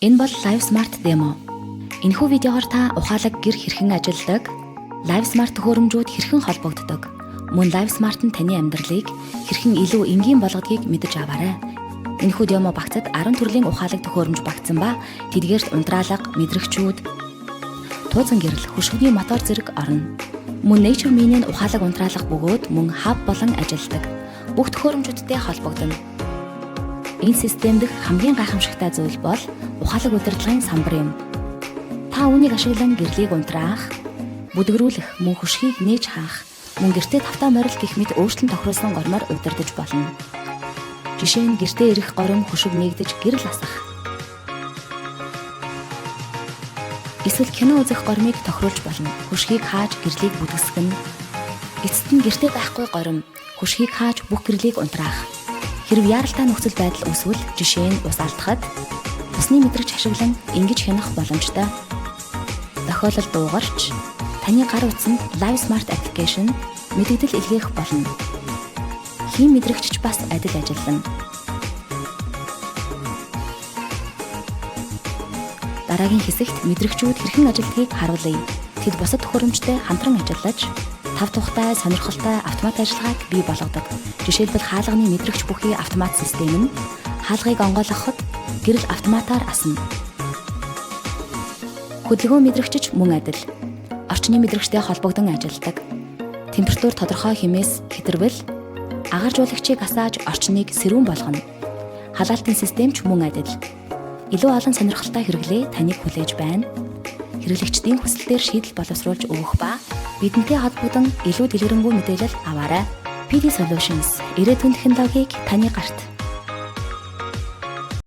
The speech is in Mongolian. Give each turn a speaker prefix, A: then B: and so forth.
A: Энэ бол Live Smart Demo. Энэхүү видеогоор та ухаалаг гэр хэрхэн ажилладаг, Live Smart төхөөрөмжүүд хэрхэн холбогддог, мөн Live Smart нь таны амьдралыг хэрхэн илүү энгийн болгодгийг мэдэж аваарай. Энэхүү демо багцад 10 төрлийн ухаалаг төхөөрөмж багтсан ба тэдгээрт унтраалга, мэдрэгчүүд, туузан гэрэл, хөшгөний мотор зэрэг орно. Мөн Nature Mini нь ухаалаг унтраалга бөгөөд мөн хаб болон ажилладаг. Бүх төхөөрөмжүүдтэй холбогдоно. Энэ систем дэх хамгийн гайхамшигтай зүйл бол ухаалаг удирдлагын самбар юм. Та үүнийг ашиглан гэрлийг унтраах, бүдгэрүүлэх, мөн хөшгийг нээж хаах, мөн гэртээ тавтай морил гэх мэт өөрчлөн тохируулсан гормоор удирдах болно. Жишээ нь, гэртээ ирэх горим хөшиг нээгдэж гэрэл асах. Эсвэл кино үзэх гормыг тохируулж болно. Хөшгийг хааж гэрлийг бүдгэсгэх нь. Эцэст нь гэртээ байхгүй горим хөшгийг хааж бүх гэрлийг унтраах. Хэрэв яаралтай нөхцөл байдал үүсвэл, жишээ нь, ус алдахад усны мэдрэгч ашиглан ингэж хянах боломжтой. Тохиолдол дуугарч таны гар утсанд Live Smart application мэдэгдэл илгээх болно. Хийм мэдрэгч ч бас адил ажиллана. Дараагийн хэсэгт мэдрэгчүүд хэрхэн ажилладгийг харуулъя. Тэд бусад төхөөрөмжтэй хамтран ажиллаж тав тухтай, сонирхолтой автомат ажиллагааг бий болгодог. Жишээлбэл, хаалганы мэдрэгч бүхий автомат систем нь хаалгыг онгойлгоход гэрэл автоматаар асна. Хөдөлгөөн мэдрэгч ч мөн адил. Орчны мэдрэгчтэй холбогдон ажилладаг. Температур тодорхой хэмээс хэтэрвэл агааржуулагчийг асааж орчныг сэрүүн болгоно. Халаалтын систем ч мөн адил. Илүү олон сонирхолтой хэрэглээ таныг хүлээж байна. Хэрэглэгчдийн хүсэлтээр шийдэл боловсруулж өгөх ба бидэнтэй холбогдон илүү дэлгэрэнгүй мэдээлэл аваарай. PD Solutions, ирээдүйн технологиг таны гарт.